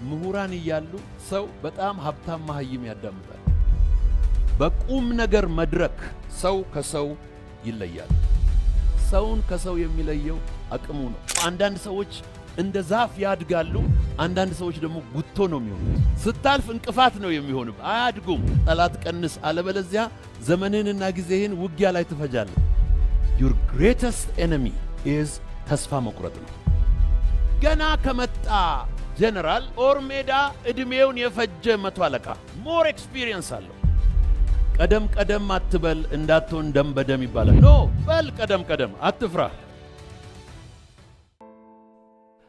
ምሁራን እያሉ ሰው በጣም ሀብታም መሃይም ያዳምጣል። በቁም ነገር መድረክ ሰው ከሰው ይለያል። ሰውን ከሰው የሚለየው አቅሙ ነው። አንዳንድ ሰዎች እንደ ዛፍ ያድጋሉ፣ አንዳንድ ሰዎች ደግሞ ጉቶ ነው የሚሆኑት። ስታልፍ እንቅፋት ነው የሚሆኑ፣ አያድጉም። ጠላት ቀንስ፣ አለበለዚያ ዘመንህንና ጊዜህን ውጊያ ላይ ትፈጃለህ። Your greatest enemy is ተስፋ መቁረጥ ነው። ገና ከመጣ ጀነራል ጦር ሜዳ ዕድሜውን የፈጀ መቶ አለቃ more experience አለው። ቀደም ቀደም አትበል እንዳትሆን ደም በደም ይባላል። No፣ በል ቀደም ቀደም፣ አትፍራ።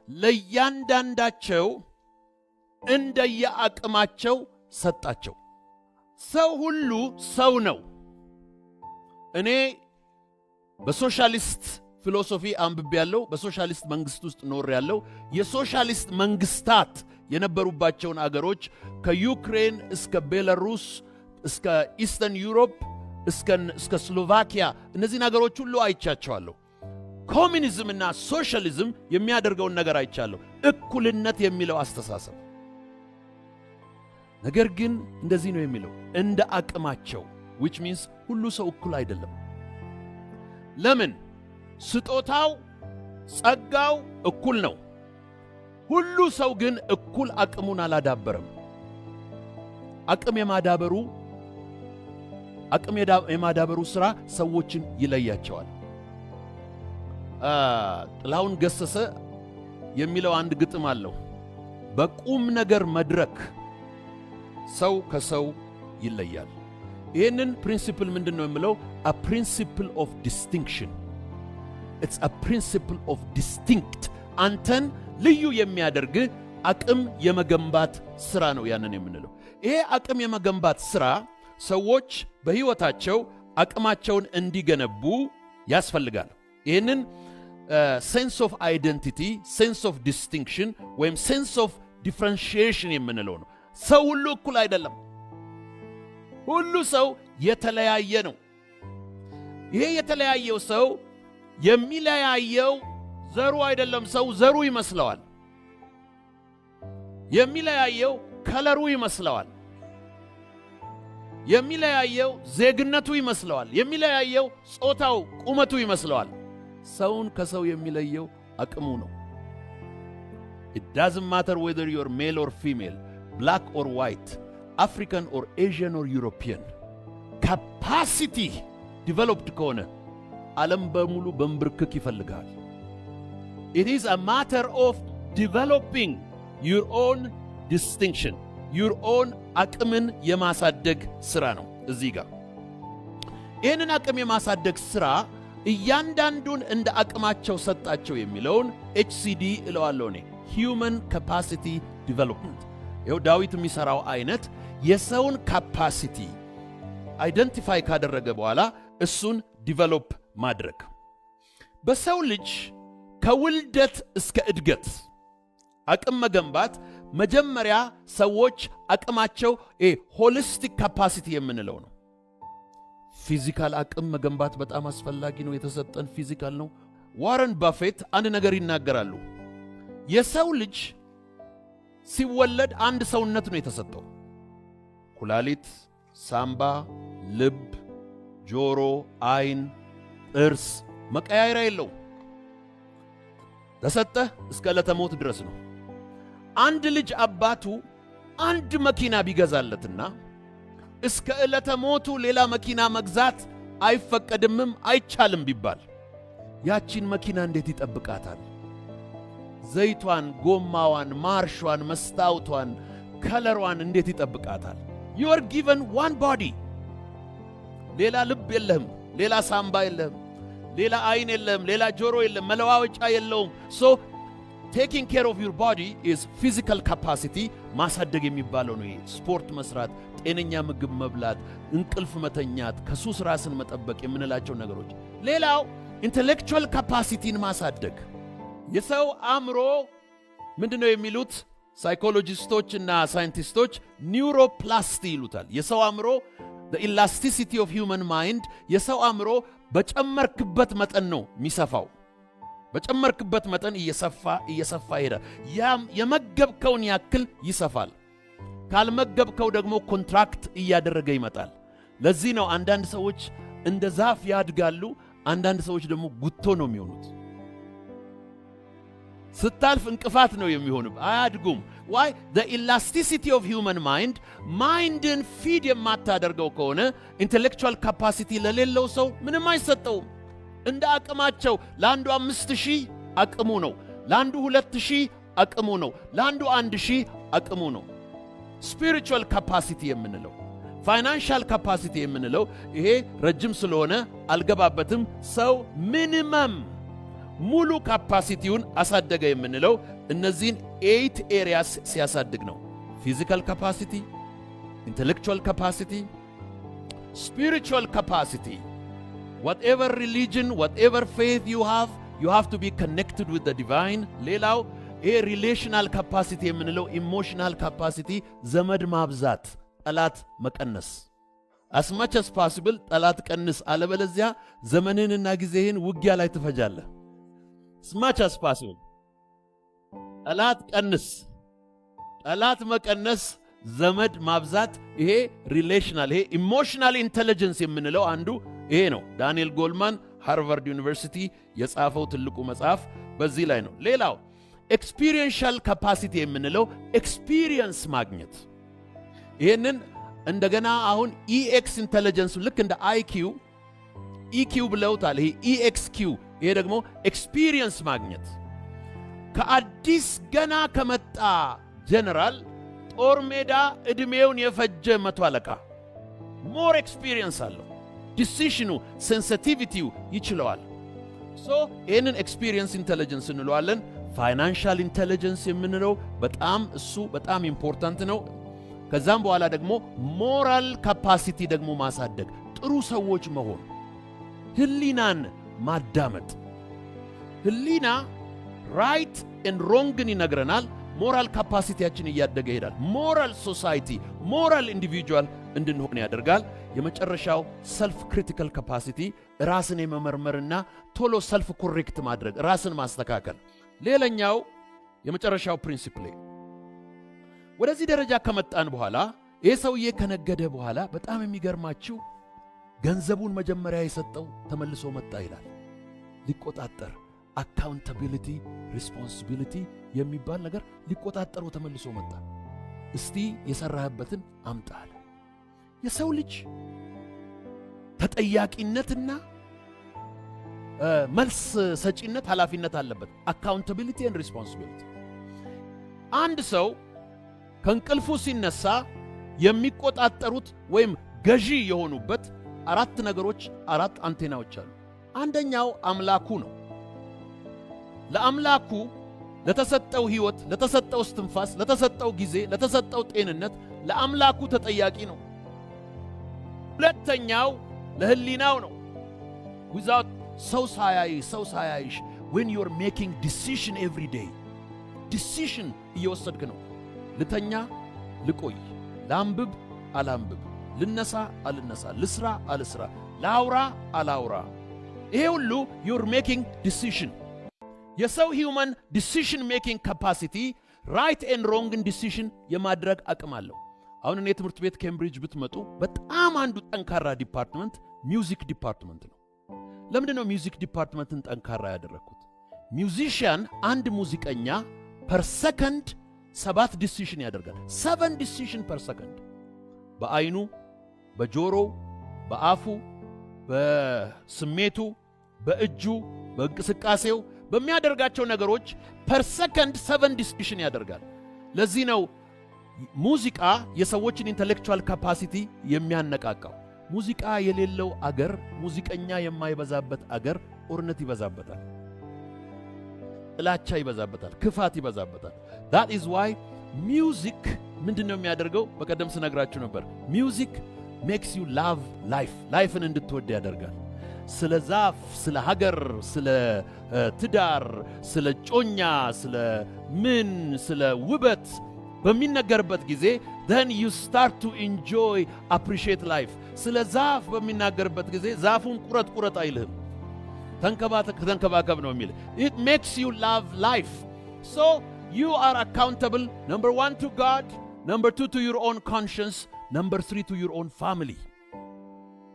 ለእያንዳንዳቸው እንደየአቅማቸው ሰጣቸው። ሰው ሁሉ ሰው ነው። እኔ በ socialist philosophy አንብቤያለሁ። በሶሻሊስት መንግስት ውስጥ ኖሬያለሁ። የሶሻሊስት መንግስታት የነበሩባቸውን አገሮች ከዩክሬን እስከ ቤላሩስ፣ እስከ Eastern Europe፣ እስከ ስሎቫኪያ፣ እነዚህን አገሮች ሁሉ አይቻቸዋለሁ። ኮሚኒዝም እና ሶሻሊዝም የሚያደርገውን ነገር አይቻለሁ። እኩልነት የሚለው አስተሳሰብ ነገር ግን እንደዚህ ነው የሚለው፣ እንደ አቅማቸው፣ which means ሁሉ ሰው እኩል አይደለም። ለምን? ስጦታው ጸጋው እኩል ነው። ሁሉ ሰው ግን እኩል አቅሙን አላዳበረም። አቅም የማዳበሩ ሥራ ሰዎችን ይለያቸዋል። ጥላሁን ገሰሰ የሚለው አንድ ግጥም አለው። በቁም ነገር መድረክ ሰው ከሰው ይለያል። ይህንን principle ምንድን ነው የምለው? A principle of distinction. It's a principle of distinct። አንተን ልዩ የሚያደርግህ አቅም የመገንባት ስራ ነው ያንን የምንለው። ይሄ አቅም የመገንባት ስራ ሰዎች በሕይወታቸው አቅማቸውን እንዲገነቡ ያስፈልጋል። ይህንን sense of identity፣ sense of distinction ወይም sense of differentiation የምንለው ነው። ሰው ሁሉ እኩል አይደለም። ሁሉ ሰው የተለያየ ነው። ይሄ የተለያየው ሰው የሚለያየው ዘሩ አይደለም። ሰው ዘሩ ይመስለዋል። የሚለያየው color ኡ ይመስለዋል። የሚለያየው ዜግነቱ ይመስለዋል። የሚለያየው ጾታው፣ ቁመቱ ይመስለዋል። ሰውን ከሰው የሚለየው አቅሙ ነው። It doesn't matter whether you're male or female, black or white, African or Asian or European. Capacity developed ከሆነ ዓለም በሙሉ በንብርክክ ይፈልግሃል። It is a matter of developing your own distinction, your own አቅምን የማሳደግ ሥራ ነው። እዚህ ጋር ይህንን አቅም የማሳደግ ሥራ እያንዳንዱን እንደ አቅማቸው ሰጣቸው የሚለውን HCD እለዋለሁ እኔ፣ human capacity development። ይኸው ዳዊት የሚሠራው አይነት የሰውን capacity identify ካደረገ በኋላ እሱን develop ማድረግ። በሰው ልጅ ከውልደት እስከ እድገት አቅም መገንባት፣ መጀመሪያ ሰዎች አቅማቸው holistic capacity የምንለው ነው። Physical አቅም መገንባት በጣም አስፈላጊ ነው። የተሰጠን physical ነው። ዋረን ባፌት አንድ ነገር ይናገራሉ። የሰው ልጅ ሲወለድ አንድ ሰውነት ነው የተሰጠው። ኩላሊት፣ ሳምባ፣ ልብ፣ ጆሮ፣ አይን፣ ጥርስ መቀያየሪያ የለውም። ተሰጠህ እስከ ዕለተ ሞት ድረስ ነው። አንድ ልጅ አባቱ አንድ መኪና ቢገዛለትና እስከ ዕለተ ሞቱ ሌላ መኪና መግዛት አይፈቀድምም አይቻልም ቢባል ያቺን መኪና እንዴት ይጠብቃታል? ዘይቷን፣ ጎማዋን፣ ማርሿን፣ መስታወቷን፣ color ዋን እንዴት ይጠብቃታል? You are given one body። ሌላ ልብ የለህም፣ ሌላ ሳምባ የለህም፣ ሌላ አይን የለህም፣ ሌላ ጆሮ የለም፣ መለዋወጫ የለውም። So taking care of your body is physical capacity ማሳደግ የሚባለው ነው። ይሄ ስፖርት መስራት፣ ጤነኛ ምግብ መብላት፣ እንቅልፍ መተኛት፣ ከሱስ ራስን መጠበቅ የምንላቸው ነገሮች። ሌላው intellectual capacity ን ማሳደግ። የሰው አእምሮ ምንድን ነው የሚሉት ሳይኮሎጂስቶች እና ሳይንቲስቶች neuroplasty ይሉታል። የሰው አእምሮ፣ elasticity of human mind፣ የሰው አእምሮ በጨመርክበት መጠን ነው የሚሰፋው። በጨመርክበት መጠን እየሰፋ እየሰፋ ይሄዳል። ያም የመገብከውን ያክል ይሰፋል። ካልመገብከው ደግሞ contract እያደረገ ይመጣል። ለዚህ ነው አንዳንድ ሰዎች እንደ ዛፍ ያድጋሉ፣ አንዳንድ ሰዎች ደግሞ ጉቶ ነው የሚሆኑት። ስታልፍ እንቅፋት ነው የሚሆኑብህ፣ አያድጉም። Why? The elasticity of human mind። Mind ን feed የማታደርገው ከሆነ intellectual capacity ለሌለው ሰው ምንም አይሰጠውም። እንደ አቅማቸው ለአንዱ 5,000 አቅሙ ነው፣ ለአንዱ 2,000 አቅሙ ነው፣ ለአንዱ 1,000 አቅሙ ነው። Spiritual capacity የምንለው፣ financial capacity የምንለው ይሄ ረጅም ስለሆነ አልገባበትም። ሰው minimum ሙሉ capacity ውን አሳደገ የምንለው እነዚህን eight areas ሲያሳድግ ነው። Physical capacity፣ intellectual capacity፣ spiritual capacity, whatever religion, whatever faith you have, you have to be connected with the divine። ሌላው ይሄ relational capacity የምንለው፣ emotional capacity፣ ዘመድ ማብዛት፣ ጠላት መቀነስ። As much as possible ጠላት ቀንስ፣ አለበለዚያ ዘመንህንና ጊዜህን ውጊያ ላይ ትፈጃለህ። As much as possible ጠላት ቀንስ። ጠላት መቀነስ፣ ዘመድ ማብዛት፣ ይሄ relational፣ ይሄ emotional intelligence የምንለው አንዱ ይሄ ነው። ዳንኤል ጎልማን Harvard University የጻፈው ትልቁ መጽሐፍ በዚህ ላይ ነው። ሌላው experiential capacity የምንለው experience ማግኘት። ይህንን እንደገና አሁን EX intelligence ልክ እንደ IQ EQ ብለውታል። ይሄ EXQ፣ ይሄ ደግሞ experience ማግኘት። ከአዲስ ገና ከመጣ ጀነራል ጦር ሜዳ ዕድሜውን የፈጀ መቶ አለቃ more experience አለው። Decision ኑ፣ sensitivity ው ይችለዋል። So ይህንን experience intelligence እንለዋለን። Financial intelligence የምንለው በጣም እሱ በጣም important ነው። ከዛም በኋላ ደግሞ moral capacity ደግሞ ማሳደግ፣ ጥሩ ሰዎች መሆን፣ ህሊናን ማዳመጥ። ህሊና right and wrong ን ይነግረናል። Moral capacity ያችን እያደገ ይሄዳል። Moral society፣ moral individual እንድንሆን ያደርጋል። የመጨረሻው self critical capacity፣ ራስን የመመርመርና ቶሎ self correct ማድረግ፣ ራስን ማስተካከል። ሌላኛው የመጨረሻው principle፣ ወደዚህ ደረጃ ከመጣን በኋላ፣ ይህ ሰውዬ ከነገደ በኋላ በጣም የሚገርማችሁ ገንዘቡን መጀመሪያ የሰጠው ተመልሶ መጣ ይላል። ሊቆጣጠር፣ accountability responsibility የሚባል ነገር፣ ሊቆጣጠረው ተመልሶ መጣ። እስቲ የሠራህበትን አምጣ አለ። የሰው ልጅ ተጠያቂነትና መልስ ሰጪነት ኃላፊነት አለበት። Accountability and responsibility። አንድ ሰው ከእንቅልፉ ሲነሳ የሚቆጣጠሩት ወይም ገዢ የሆኑበት አራት ነገሮች፣ አራት አንቴናዎች አሉ። አንደኛው አምላኩ ነው። ለአምላኩ ለተሰጠው ሕይወት፣ ለተሰጠው እስትንፋስ፣ ለተሰጠው ጊዜ፣ ለተሰጠው ጤንነት ለአምላኩ ተጠያቂ ነው። ሁለተኛው ለህሊናው ነው። Without ሰው ሳያይ፣ ሰው ሳያይሽ፣ when you're making decision every day፣ decision እየወሰድክ ነው። ልተኛ፣ ልቆይ፣ ላንብብ፣ አላንብብ፣ ልነሳ፣ አልነሳ፣ ልስራ፣ አልስራ፣ ላውራ፣ አላውራ፣ ይሄ ሁሉ you're making decision። የሰው human decision making capacity right and wrong ን decision የማድረግ አቅም አለው። አሁን እኔ ትምህርት ቤት ኬምብሪጅ ብትመጡ በጣም አንዱ ጠንካራ department music department ነው። ለምንድን ነው music department ን ጠንካራ ያደረግኩት? Musician፣ አንድ ሙዚቀኛ per second ሰባት decision ያደርጋል። Seven decision per second፣ በአይኑ፣ በጆሮው፣ በአፉ፣ በስሜቱ፣ በእጁ፣ በእንቅስቃሴው፣ በሚያደርጋቸው ነገሮች per second seven decision ያደርጋል። ለዚህ ነው ሙዚቃ የሰዎችን intellectual capacity የሚያነቃቃው። ሙዚቃ የሌለው አገር፣ ሙዚቀኛ የማይበዛበት አገር ጦርነት ይበዛበታል፣ ጥላቻ ይበዛበታል፣ ክፋት ይበዛበታል። That is why music ምንድን ነው የሚያደርገው? በቀደም ስነግራችሁ ነበር። Music makes you love life፣ life ን እንድትወድ ያደርጋል። ስለ ዛፍ፣ ስለ ሀገር፣ ስለ ትዳር፣ ስለ እጮኛ፣ ስለ ምን፣ ስለ ውበት በሚነገርበት ጊዜ then you start to enjoy, appreciate life። ስለ ዛፍ በሚናገርበት ጊዜ ዛፉን ቁረጥ ቁረጥ አይልህም። ተንከባከብ ነው የሚል። It makes you love life. So you are accountable, number one, to God, number two, to your own conscience, number three, to your own family።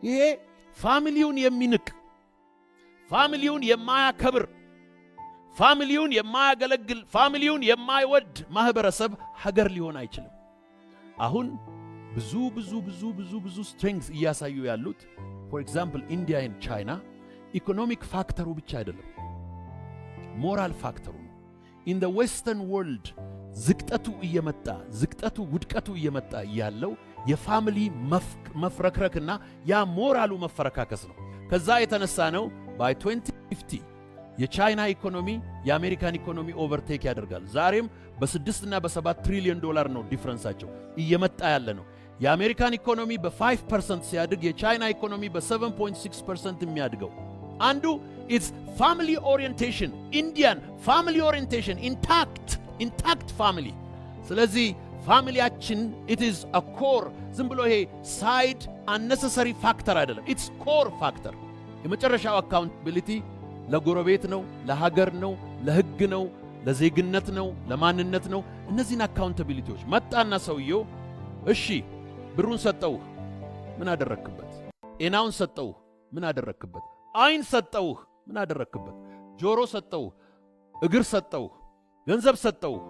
ይሄ family ውን የሚንቅ፣ family ውን የማያከብር፣ family ውን የማያገለግል፣ family ውን የማይወድ ማህበረሰብ ሀገር ሊሆን አይችልም። አሁን ብዙ ብዙ ብዙ ብዙ ብዙ strength እያሳዩ ያሉት, for example, India and China, economic factor ኡ ብቻ አይደለም፣ moral factor ኡ ነው። In the Western world ዝቅጠቱ እየመጣ፣ ዝቅጠቱ ውድቀቱ እየመጣ ያለው የ family መፍረክረክና ያ ሞራሉ መፈረካከስ ነው። ከዛ የተነሳ ነው by 2050 የቻይና ኢኮኖሚ የአሜሪካን ኢኮኖሚ overtake ያደርጋል። ዛሬም በ6 እና በ7 ትሪሊዮን ዶላር ነው difference ኣቸው እየመጣ ያለ ነው። የአሜሪካን ኢኮኖሚ በ5% ሲያድግ የቻይና ኢኮኖሚ በ7.6% የሚያድገው አንዱ it's family orientation, Indian family orientation, intact family። ስለዚህ family ያችን, it is a core። ዝም ብሎ ይሄ side unnecessary factor አይደለም። It's core factor። የመጨረሻው accountability ለጎረቤት ነው፣ ለሀገር ነው፣ ለሕግ ነው፣ ለዜግነት ነው፣ ለማንነት ነው። እነዚህን accountability ዎች መጣና ሰውየው እሺ ብሩን ሰጠውህ፣ ምን አደረግክበት? ጤናውን ሰጠውህ፣ ምን አደረግክበት? አይን ሰጠውህ፣ ምን አደረግክበት? ጆሮ ሰጠውህ፣ እግር ሰጠውህ፣ ገንዘብ ሰጠውህ፣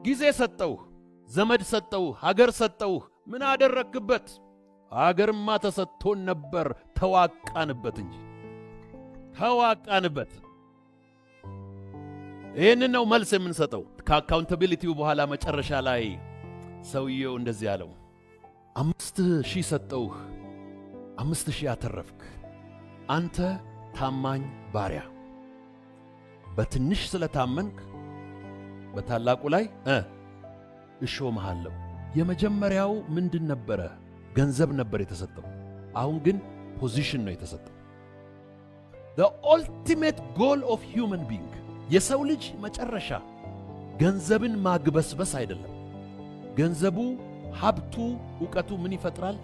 ጊዜ ሰጠውህ፣ ዘመድ ሰጠውህ፣ ሀገር ሰጠውህ፣ ምን አደረግክበት? አገርማ ተሰጥቶን ነበር፣ ተዋቃንበት እንጂ ተዋቃንበት። ይህንን ነው መልስ የምንሰጠው። ከ accountability ው በኋላ መጨረሻ ላይ ሰውየው እንደዚህ አለው፣ 5,000 ሰጠውህ፣ 5,000 አተረፍክ። አንተ ታማኝ ባሪያ፣ በትንሽ ስለታመንክ በታላቁ ላይ እሾምሃለሁ። የመጀመሪያው ምንድን ነበረ? ገንዘብ ነበር የተሰጠው። አሁን ግን position ነው የተሰጠው። The ultimate goal of human being፣ የሰው ልጅ መጨረሻ ገንዘብን ማግበስበስ አይደለም። ገንዘቡ፣ ሀብቱ፣ እውቀቱ ምን ይፈጥራል?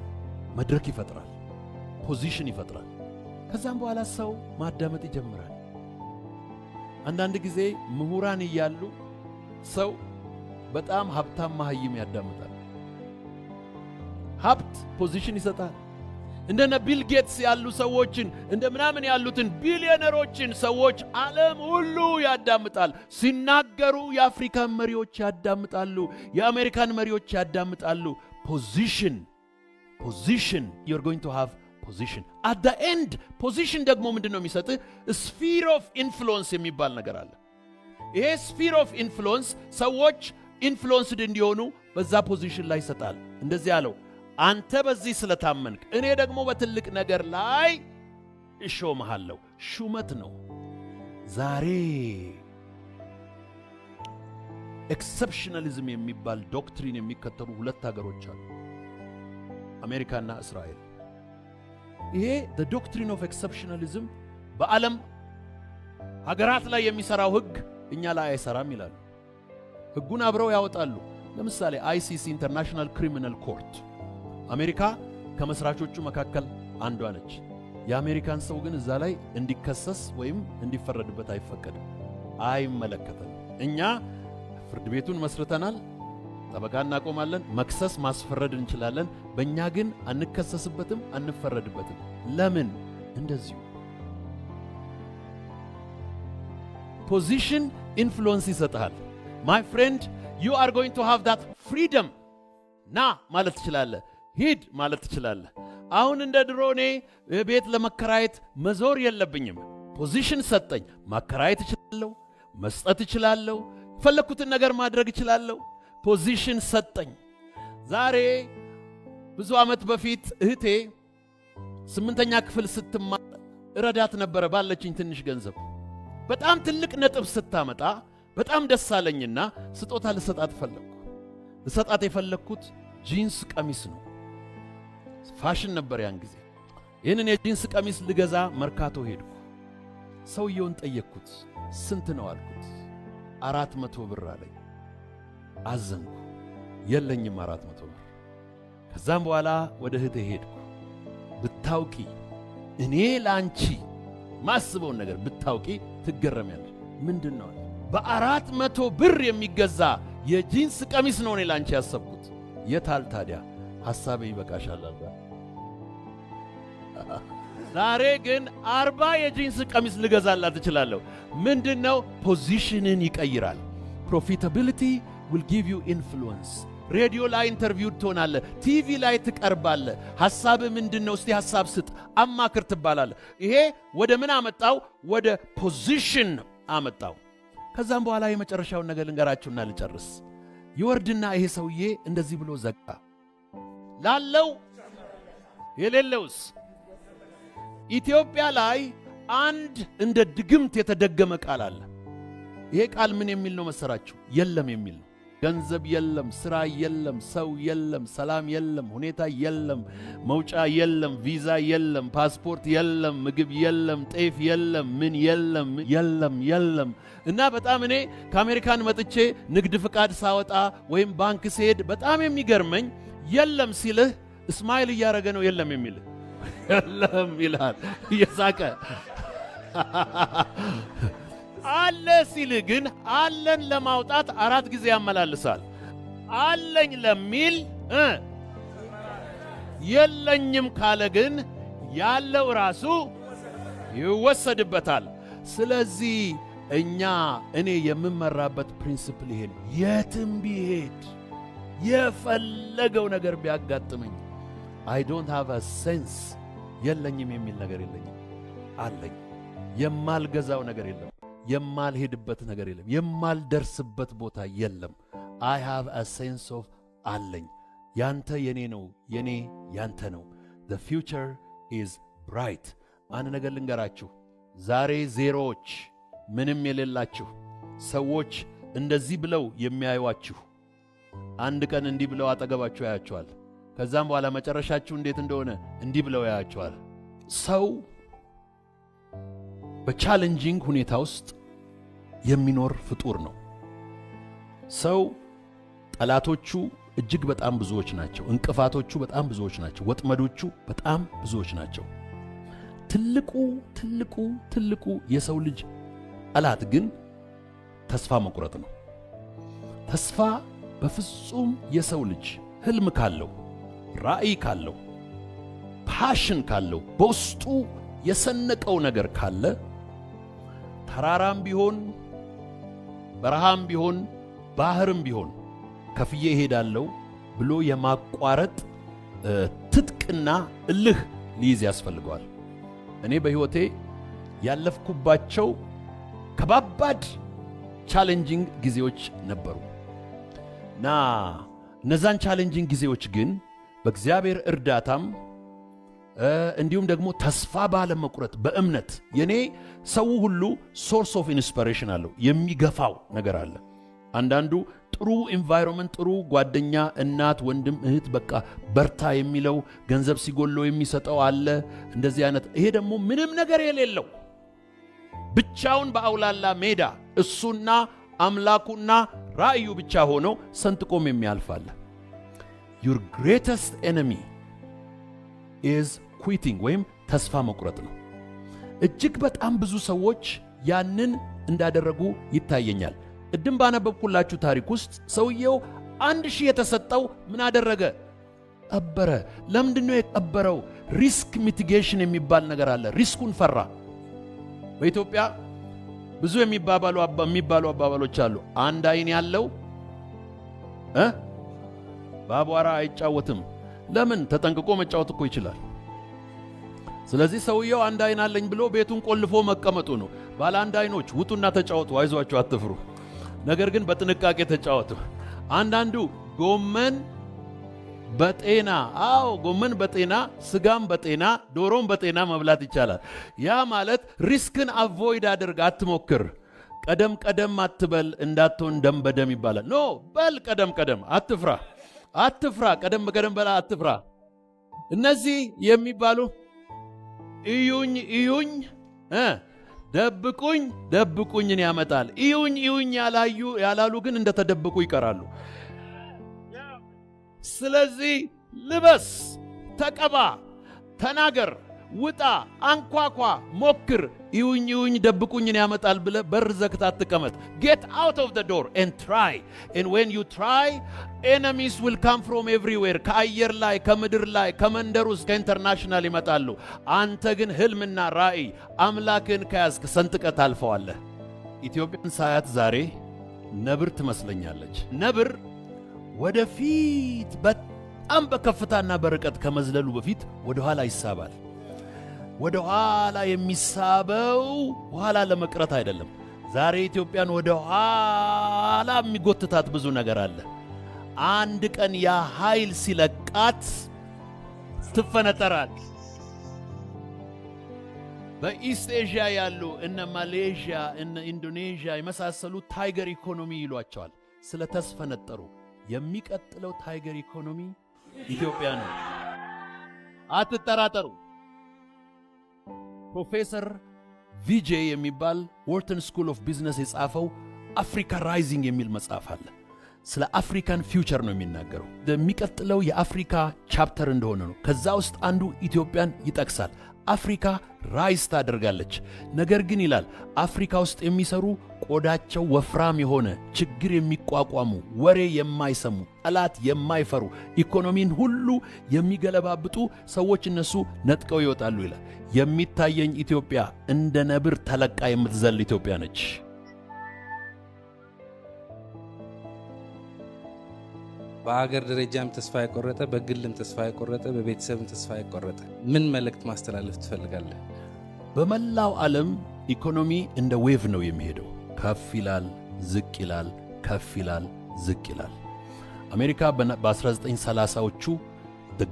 መድረክ ይፈጥራል፣ position ይፈጥራል። ከዛም በኋላ ሰው ማዳመጥ ይጀምራል። አንዳንድ ጊዜ ምሁራን እያሉ ሰው በጣም ሀብታም መሃይም ያዳምጣል። ሀብት position ይሰጣል። እንደነ ቢል ጌትስ ያሉ ሰዎችን፣ እንደ ምናምን ያሉትን ቢሊዮነሮችን ሰዎች ዓለም ሁሉ ያዳምጣል። ሲናገሩ የአፍሪካን መሪዎች ያዳምጣሉ፣ የአሜሪካን መሪዎች ያዳምጣሉ። Position, position, you're going to have position at the end። Position ደግሞ ምንድን ነው የሚሰጥህ? Sphere of influence የሚባል ነገር አለ። ይሄ sphere of influence ሰዎች influenced እንዲሆኑ በዛ position ላይ ይሰጣል። እንደዚህ አለው፣ አንተ በዚህ ስለታመንክ እኔ ደግሞ በትልቅ ነገር ላይ እሾምሃለሁ። ሹመት ነው። ዛሬ exceptionalism የሚባል doctrine የሚከተሉ ሁለት ሀገሮች አሉ፣ አሜሪካና እስራኤል። ይሄ doctrine of exceptionalism በዓለም ሀገራት ላይ የሚሰራው ሕግ እኛ ላይ አይሰራም ይላሉ። ሕጉን አብረው ያወጣሉ። ለምሳሌ ICC፣ International Criminal Court፣ አሜሪካ ከመስራቾቹ መካከል አንዷ ነች። የአሜሪካን ሰው ግን እዛ ላይ እንዲከሰስ ወይም እንዲፈረድበት አይፈቀድም። አይመለከተንም። እኛ ፍርድ ቤቱን መስርተናል፣ ጠበቃ እናቆማለን፣ መክሰስ ማስፈረድ እንችላለን። በእኛ ግን አንከሰስበትም፣ አንፈረድበትም። ለምን? እንደዚሁ position influence ይሰጥሃል። My friend, you are going to have that freedom። ና ማለት ትችላለህ፣ ሂድ ማለት ትችላለህ። አሁን እንደ ድሮ እኔ ቤት ለመከራየት መዞር የለብኝም። Position ሰጠኝ። ማከራየት እችላለሁ፣ መስጠት እችላለሁ፣ የፈለግኩትን ነገር ማድረግ እችላለሁ። Position ሰጠኝ። ዛሬ ብዙ ዓመት በፊት እህቴ ስምንተኛ ክፍል ስትማር እረዳት ነበረ ባለችኝ ትንሽ ገንዘብ። በጣም ትልቅ ነጥብ ስታመጣ በጣም ደስ አለኝና ስጦታ ልሰጣት ፈለግኩ። ልሰጣት የፈለግኩት ጂንስ ቀሚስ ነው። ፋሽን ነበር ያን ጊዜ። ይህንን የጂንስ ቀሚስ ልገዛ መርካቶ ሄድኩ። ሰውየውን ጠየቅኩት። ስንት ነው አልኩት። 400 ብር አለኝ። አዘንኩ። የለኝም 400 ብር። ከዛም በኋላ ወደ እህቴ ሄድኩ። ብታውቂ እኔ ለአንቺ ማስበውን ነገር ብታውቂ ትገረሚያለሽ። ምንድን ነው? በ400 ብር የሚገዛ የጂንስ ቀሚስ ነው እኔ ላንቺ ያሰብኩት። የታል ታዲያ? ሐሳቤ ይበቃሻል አልኳት። ዛሬ ግን 40 የጂንስ ቀሚስ ልገዛላት እችላለሁ። ምንድን ነው? Position ን ይቀይራል። Profitability will give you influence። ሬዲዮ ላይ interview ትሆናለህ፣ ቲቪ ላይ ትቀርባለህ። ሐሳብህ ምንድን ነው? እስቲ ሐሳብ ስጥ፣ አማክር ትባላለህ። ይሄ ወደ ምን አመጣው? ወደ position አመጣው። ከዛም በኋላ የመጨረሻውን ነገር ልንገራችሁና ልጨርስ። ይወርድና ይሄ ሰውዬ እንደዚህ ብሎ ዘጋ። ላለው የሌለውስ? ኢትዮጵያ ላይ አንድ እንደ ድግምት የተደገመ ቃል አለ። ይሄ ቃል ምን የሚል ነው መሰላችሁ? የለም የሚል ነው። ገንዘብ የለም፣ ስራ የለም፣ ሰው የለም፣ ሰላም የለም፣ ሁኔታ የለም፣ መውጫ የለም፣ ቪዛ የለም፣ ፓስፖርት የለም፣ ምግብ የለም፣ ጤፍ የለም፣ ምን የለም፣ የለም፣ የለም። እና በጣም እኔ ከአሜሪካን መጥቼ ንግድ ፍቃድ ሳወጣ ወይም ባንክ ስሄድ በጣም የሚገርመኝ የለም ሲልህ smile እያደረገ ነው የለም የሚልህ። የለም ይልሃል እየሳቀ። አለ ሲልህ ግን አለን ለማውጣት አራት ጊዜ ያመላልሳል። አለኝ ለሚል የለኝም ካለ ግን ያለው ራሱ ይወሰድበታል። ስለዚህ እኔ የምመራበት principle ይሄ ነው። የትም ብሄድ የፈለገው ነገር ቢያጋጥመኝ I don't have a sense የለኝም የሚል ነገር የለኝም። አለኝ። የማልገዛው ነገር የለም። የማልሄድበት ነገር የለም። የማልደርስበት ቦታ የለም። I have a sense of አለኝ። ያንተ የኔ ነው፣ የኔ ያንተ ነው። The future is bright። አንድ ነገር ልንገራችሁ። ዛሬ ዜሮዎች፣ ምንም የሌላችሁ ሰዎች እንደዚህ ብለው የሚያዩዋችሁ አንድ ቀን እንዲህ ብለው አጠገባችሁ ያያችኋል። ከዛም በኋላ መጨረሻችሁ እንዴት እንደሆነ እንዲህ ብለው ያያችኋል። ሰው በ challenging ሁኔታ ውስጥ የሚኖር ፍጡር ነው። ሰው ጠላቶቹ እጅግ በጣም ብዙዎች ናቸው። እንቅፋቶቹ በጣም ብዙዎች ናቸው። ወጥመዶቹ በጣም ብዙዎች ናቸው። ትልቁ ትልቁ ትልቁ የሰው ልጅ ጠላት ግን ተስፋ መቁረጥ ነው። ተስፋ በፍጹም የሰው ልጅ ህልም ካለው፣ ራዕይ ካለው፣ passion ካለው፣ በውስጡ የሰነቀው ነገር ካለ ተራራም ቢሆን፣ በረሃም ቢሆን፣ ባህርም ቢሆን ከፍዬ እሄዳለሁ ብሎ የማቋረጥ ትጥቅና እልህ ሊይዝ ያስፈልገዋል። እኔ በሕይወቴ ያለፍኩባቸው ከባባድ challenging ጊዜዎች ነበሩ እና እነዛን challenging ጊዜዎች ግን በእግዚአብሔር እርዳታም እንዲሁም ደግሞ ተስፋ ባለመቁረጥ በእምነት የኔ ሰው ሁሉ source of inspiration አለው፣ የሚገፋው ነገር አለ። አንዳንዱ ጥሩ environment፣ ጥሩ ጓደኛ፣ እናት፣ ወንድም፣ እህት በቃ በርታ የሚለው፣ ገንዘብ ሲጎለው የሚሰጠው አለ። እንደዚህ አይነት ይሄ ደግሞ ምንም ነገር የሌለው ብቻውን በአውላላ ሜዳ እሱና አምላኩና ራእዩ ብቻ ሆነው ሰንጥቆም የሚያልፍ አለ። Your greatest enemy is quitting ወይም ተስፋ መቁረጥ ነው። እጅግ በጣም ብዙ ሰዎች ያንን እንዳደረጉ ይታየኛል። ቅድም ባነበብኩላችሁ ታሪክ ውስጥ ሰውየው 1000 የተሰጠው ምን አደረገ? ቀበረ። ለምንድን ነው የቀበረው? Risk mitigation የሚባል ነገር አለ። Risk ኡን ፈራ። በኢትዮጵያ ብዙ የሚባሉ አባባሎች አሉ። አንድ አይን ያለው በአቧራ አይጫወትም። ለምን? ተጠንቅቆ መጫወት እኮ ይችላል። ስለዚህ ሰውየው አንድ አይን አለኝ ብሎ ቤቱን ቆልፎ መቀመጡ ነው። ባለ አንድ አይኖች ውጡና ተጫወቱ፣ አይዟችሁ፣ አትፍሩ። ነገር ግን በጥንቃቄ ተጫወቱ። አንዳንዱ ጎመን በጤና፣ አዎ፣ ጎመን በጤና፣ ስጋም በጤና፣ ዶሮም በጤና መብላት ይቻላል። ያ ማለት risk ን avoid አድርግ፣ አትሞክር። ቀደም ቀደም አትበል እንዳትሆን ደም በደም ይባላል። No፣ በል ቀደም ቀደም፣ አትፍራ፣ አትፍራ፣ ቀደም ቀደም በላ፣ አትፍራ። እነዚህ የሚባሉ እዩኝ እዩኝ ደብቁኝ ደብቁኝን ያመጣል። እዩኝ እዩኝ ያላዩ ያላሉ ግን እንደተደበቁ ይቀራሉ። ስለዚህ ልበስ፣ ተቀባ፣ ተናገር፣ ውጣ፣ አንኳኳ፣ ሞክር። እዩኝ እዩኝ ደብቁኝን ያመጣል ብለህ በር ዘግተህ አትቀመጥ። Get out of the door and try, and when you try, enemies will come from everywhere። ከአየር ላይ፣ ከምድር ላይ፣ ከመንደር ውስጥ፣ ከ international ይመጣሉ። አንተ ግን ህልምና ራእይ አምላክን ከያዝክ ሰንጥቀህ ታልፈዋለህ። ኢትዮጵያን ሳያት ዛሬ ነብር ትመስለኛለች። ነብር ወደፊት በጣም በከፍታና በርቀት ከመዝለሉ በፊት ወደ ኋላ ይሳባል። ወደ ኋላ የሚሳበው ኋላ ለመቅረት አይደለም። ዛሬ ኢትዮጵያን ወደ ኋላ የሚጎትታት ብዙ ነገር አለ። አንድ ቀን ያ ኃይል ሲለቃት ትፈነጠራል። በ East Asia ያሉ እነ ማሌዥያ፣ እነ ኢንዶኔዥያ የመሳሰሉ tiger economy ይሏቸዋል። ስለተስፈነጠሩ የሚቀጥለው tiger economy ኢትዮጵያ ነው። አትጠራጠሩ። ፕሮፌሰር ቪጄ የሚባል Wharton School of Business የጻፈው Africa Rising የሚል መጽሐፍ አለ። ስለ African future ነው የሚናገረው። የሚቀጥለው የአፍሪካ chapter እንደሆነ ነው። ከዛ ውስጥ አንዱ ኢትዮጵያን ይጠቅሳል። አፍሪካ rise ታደርጋለች። ነገር ግን ይላል፣ አፍሪካ ውስጥ የሚሰሩ ቆዳቸው ወፍራም የሆነ፣ ችግር የሚቋቋሙ፣ ወሬ የማይሰሙ፣ ጠላት የማይፈሩ፣ ኢኮኖሚን ሁሉ የሚገለባብጡ ሰዎች እነሱ ነጥቀው ይወጣሉ ይላል። የሚታየኝ ኢትዮጵያ እንደ ነብር ተለቃ የምትዘል ኢትዮጵያ ነች። በሀገር ደረጃም ተስፋ የቆረጠ፣ በግልም ተስፋ የቆረጠ፣ በቤተሰብም ተስፋ የቆረጠ ምን መልእክት ማስተላለፍ ትፈልጋለህ? በመላው ዓለም ኢኮኖሚ እንደ wave ነው የሚሄደው። ከፍ ይላል፣ ዝቅ ይላል፣ ከፍ ይላል፣ ዝቅ ይላል። አሜሪካ በ1930ዎቹ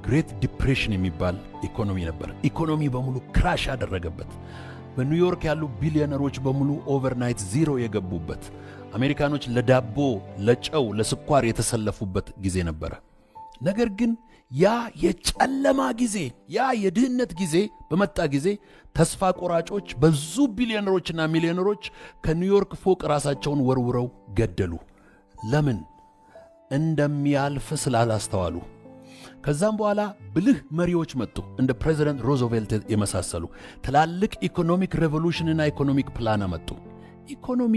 Great Depression የሚባል ኢኮኖሚ ነበር። ኢኮኖሚ በሙሉ crash ያደረገበት፣ በኒውዮርክ ያሉ ቢሊዮነሮች በሙሉ overnight zero የገቡበት፣ አሜሪካኖች ለዳቦ፣ ለጨው፣ ለስኳር የተሰለፉበት ጊዜ ነበረ። ነገር ግን ያ የጨለማ ጊዜ፣ ያ የድህነት ጊዜ በመጣ ጊዜ ተስፋ ቆራጮች ብዙ ቢሊዮነሮችና ሚሊዮነሮች ከኒውዮርክ ፎቅ ራሳቸውን ወርውረው ገደሉ። ለምን? እንደሚያልፍ ስላላስተዋሉ። ከዛም በኋላ ብልህ መሪዎች መጡ፣ እንደ ፕሬዚደንት ሮዝቬልት የመሳሰሉ ትላልቅ economic revolution ና economic plan አመጡ። ኢኮኖሚ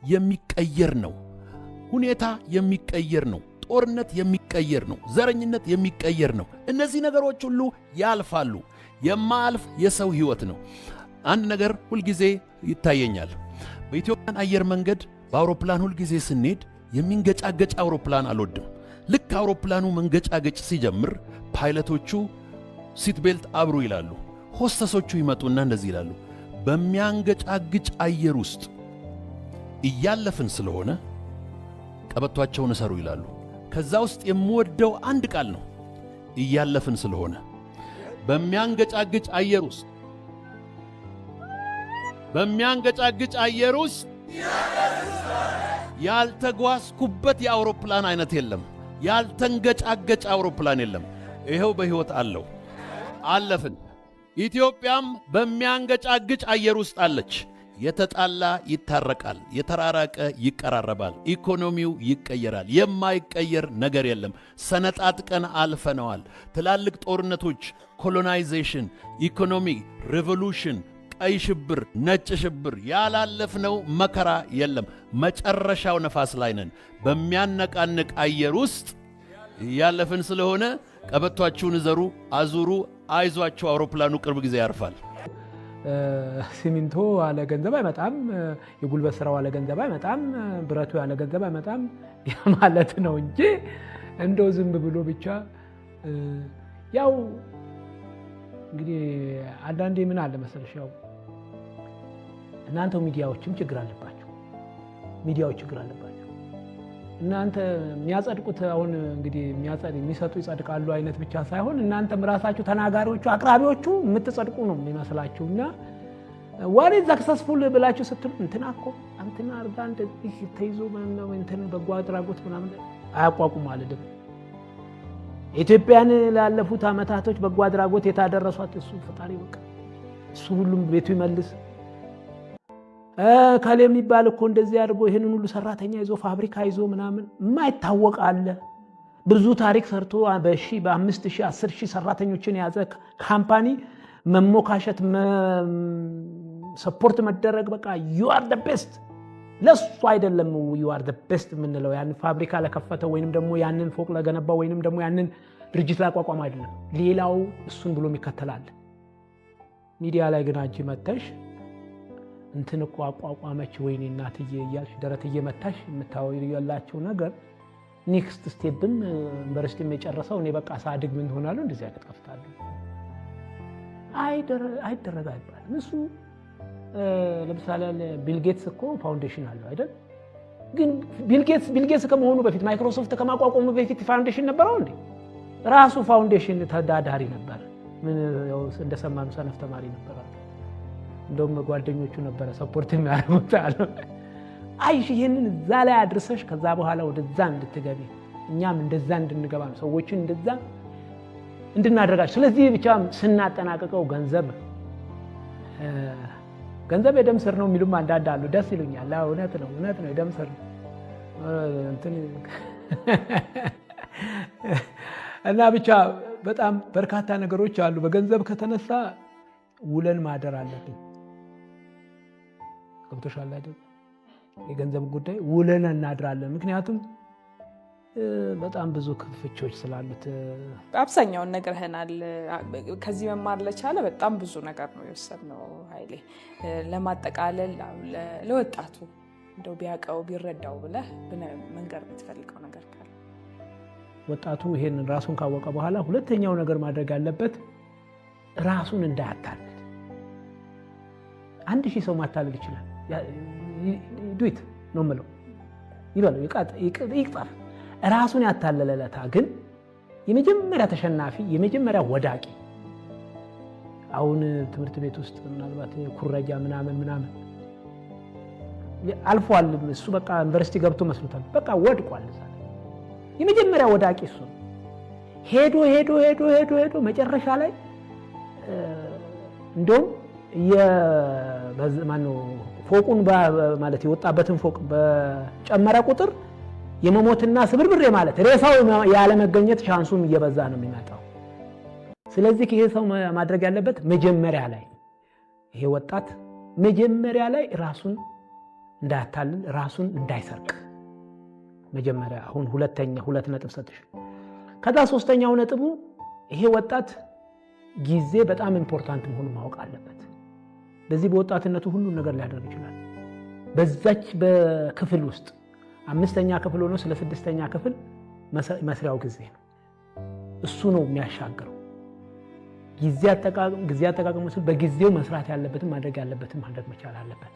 የሚቀየር ነው። ሁኔታ የሚቀየር ነው። ጦርነት የሚቀየር ነው። ዘረኝነት የሚቀየር ነው። እነዚህ ነገሮች ሁሉ ያልፋሉ። የማያልፍ የሰው ሕይወት ነው። አንድ ነገር ሁልጊዜ ይታየኛል። በኢትዮጵያን አየር መንገድ በአውሮፕላን ሁልጊዜ ስንሄድ የሚንገጫገጭ አውሮፕላን አልወድም። ልክ አውሮፕላኑ መንገጫገጭ ሲጀምር ፓይለቶቹ seat belt አብሩ ይላሉ። ሆስተሶቹ ይመጡና እንደዚህ ይላሉ፣ በሚያንገጫግጭ አየር ውስጥ እያለፍን ስለሆነ ቀበቷቸውን እሰሩ ይላሉ። ከዛ ውስጥ የምወደው አንድ ቃል ነው፣ እያለፍን ስለሆነ። በሚያንገጫግጭ አየር ውስጥ፣ በሚያንገጫግጭ አየር ውስጥ ያልተጓዝኩበት የአውሮፕላን አይነት የለም። ያልተንገጫገጭ አውሮፕላን የለም። ይኸው በሕይወት አለው፣ አለፍን። ኢትዮጵያም በሚያንገጫግጭ አየር ውስጥ አለች። የተጣላ ይታረቃል፣ የተራራቀ ይቀራረባል፣ ኢኮኖሚው ይቀየራል። የማይቀየር ነገር የለም። ሰነጣጥቀን አልፈነዋል። ትላልቅ ጦርነቶች፣ colonization፣ economy revolution፣ ቀይ ሽብር፣ ነጭ ሽብር፣ ያላለፍነው መከራ የለም። መጨረሻው ነፋስ ላይ ነን። በሚያነቃንቅ አየር ውስጥ እያለፍን ስለሆነ ቀበቷችሁን እዘሩ፣ አዙሩ፣ አይዟችሁ፣ አውሮፕላኑ ቅርብ ጊዜ ያርፋል። ሲሚንቶ ያለ ገንዘብ አይመጣም። የጉልበት ስራው ያለ ገንዘብ አይመጣም። ብረቱ ያለ ገንዘብ አይመጣም ማለት ነው እንጂ እንደው ዝም ብሎ ብቻ። ያው እንግዲህ አንዳንዴ ምን አለ መሰለሽ፣ ያው እናንተው ሚዲያዎችም ችግር አለባቸው። ሚዲያዎች ችግር አለባቸው። እናንተ የሚያጸድቁት አሁን እንግዲህ የሚሰጡ ይጸድቃሉ አይነት ብቻ ሳይሆን እናንተም ራሳችሁ ተናጋሪዎቹ፣ አቅራቢዎቹ የምትጸድቁ ነው የሚመስላችሁ። እና what is successful ብላችሁ ስትሉ እንትና እኮ እንትና አርጋ እንደዚህ ተይዞ እንትን በጎ አድራጎት ምናምን አያቋቁሙ አልልም። ኢትዮጵያን ላለፉት ዓመታቶች በጎ አድራጎት የታደረሷት እሱ ፈጣሪ በቃ እሱ ሁሉም ቤቱ ይመልስ። ከሌ የሚባል እኮ እንደዚህ አድርጎ ይህንን ሁሉ ሰራተኛ ይዞ፣ ፋብሪካ ይዞ ምናምን የማይታወቅ አለ። ብዙ ታሪክ ሰርቶ በሺ፣ በ5,000፣ 10,000 ሰራተኞችን የያዘ company መሞካሸት፣ support መደረግ፣ በቃ "you are the best"። ለሱ አይደለም "you are the best" የምንለው፣ ያንን ፋብሪካ ለከፈተው ወይንም ደግሞ ያንን ፎቅ ለገነባው ወይንም ደግሞ ያንን ድርጅት ላቋቋም አይደለም። ሌላው እሱን ብሎ ይከተላል። ሚዲያ ላይ ግን አንቺ መተሽ እንትን እኮ አቋቋመች፣ ወይኔ እናትዬ እያልሽ ደረት እየመታሽ የምታወሪላቸው ነገር፣ next step ም ዩኒቨርሲቲ የጨረሰው እኔ በቃ ሳድግ ምን ሆናለሁ፣ እንደዚህ አይነት ከፍታለሁ አይደረግ አይባልም። እሱ ለምሳሌ ቢል ጌትስ እኮ foundation አለው አይደል? ግን ቢል ጌትስ ከመሆኑ በፊት፣ ማይክሮሶፍት ከማቋቋሙ በፊት foundation ነበረው እንዴ? ራሱ foundation ተዳዳሪ ነበር። ምን እንደሰማነው ሰነፍ ተማሪ ነበር። እንደውም ጓደኞቹ ነበረ support የሚያደርጉት አሉ። አይሽ ይህንን እዛ ላይ አድርሰሽ ከዛ በኋላ ወደዛ እንድትገቢ፣ እኛም እንደዛ እንድንገባ ነው፣ ሰዎችን እንደዛ እንድናደርጋቸው። ስለዚህ ብቻ ስናጠናቅቀው ገንዘብ የደም ስር ነው የሚሉም አንዳንድ አሉ። ደስ ይሉኛል። እውነት ነው፣ እውነት ነው፣ የደም ስር ነው እና ብቻ በጣም በርካታ ነገሮች አሉ። በገንዘብ ከተነሳ ውለን ማደር አለብን። ገብቶሻል አይደል? የገንዘብ ጉዳይ ውለን እናድራለን። ምክንያቱም በጣም ብዙ ክፍቾች ስላሉት። አብዛኛውን ነግረኸናል። ከዚህ መማር ለቻለ በጣም ብዙ ነገር ነው የወሰድነው። ኃይሌ፣ ለማጠቃለል ለወጣቱ እንደው ቢያውቀው ቢረዳው ብለህ መንገር የምትፈልገው ነገር ካለ? ወጣቱ ይሄንን ራሱን ካወቀ በኋላ ሁለተኛው ነገር ማድረግ ያለበት ራሱን እንዳያታልል። 1000 ሰው ማታለል ይችላል። Do it ነው የምለው፣ ይበለው፣ ይቅጠፍ። ራሱን ያታለለ ለታ ግን የመጀመሪያ ተሸናፊ፣ የመጀመሪያ ወዳቂ። አሁን ትምህርት ቤት ውስጥ ምናልባት ኩረጃ ምናምን ምናምን አልፏል። እሱ በቃ ዩኒቨርሲቲ ገብቶ መስሎታል። በቃ ወድቋል። እዛ የመጀመሪያ ወዳቂ እሱ ነው። ሄዶ ሄዶ ሄዶ ሄዶ ሄዶ መጨረሻ ላይ እንደውም ማነው ፎቁን ማለት የወጣበትን ፎቅ በጨመረ ቁጥር የመሞትና ስብርብር ማለት ሬሳው ያለመገኘት chance ኡም እየበዛ ነው የሚመጣው። ስለዚህ ይሄ ሰው ማድረግ ያለበት መጀመሪያ ላይ፣ ይሄ ወጣት መጀመሪያ ላይ ራሱን እንዳያታልል፣ ራሱን እንዳይሰርቅ መጀመሪያ። አሁን ሁለተኛ 2 ነጥብ ሰጥሽ። ከዛ ሶስተኛው ነጥቡ ይሄ ወጣት ጊዜ በጣም important መሆኑን ማወቅ አለበት። በዚህ በወጣትነቱ ሁሉን ነገር ሊያደርግ ይችላል። በዛች በክፍል ውስጥ አምስተኛ ክፍል ሆኖ ስለ ስድስተኛ ክፍል መስሪያው ጊዜ ነው። እሱ ነው የሚያሻግረው። ጊዜ አጠቃቀሙ ስል በጊዜው መስራት ያለበትን፣ ማድረግ ያለበትን ማድረግ መቻል አለበት።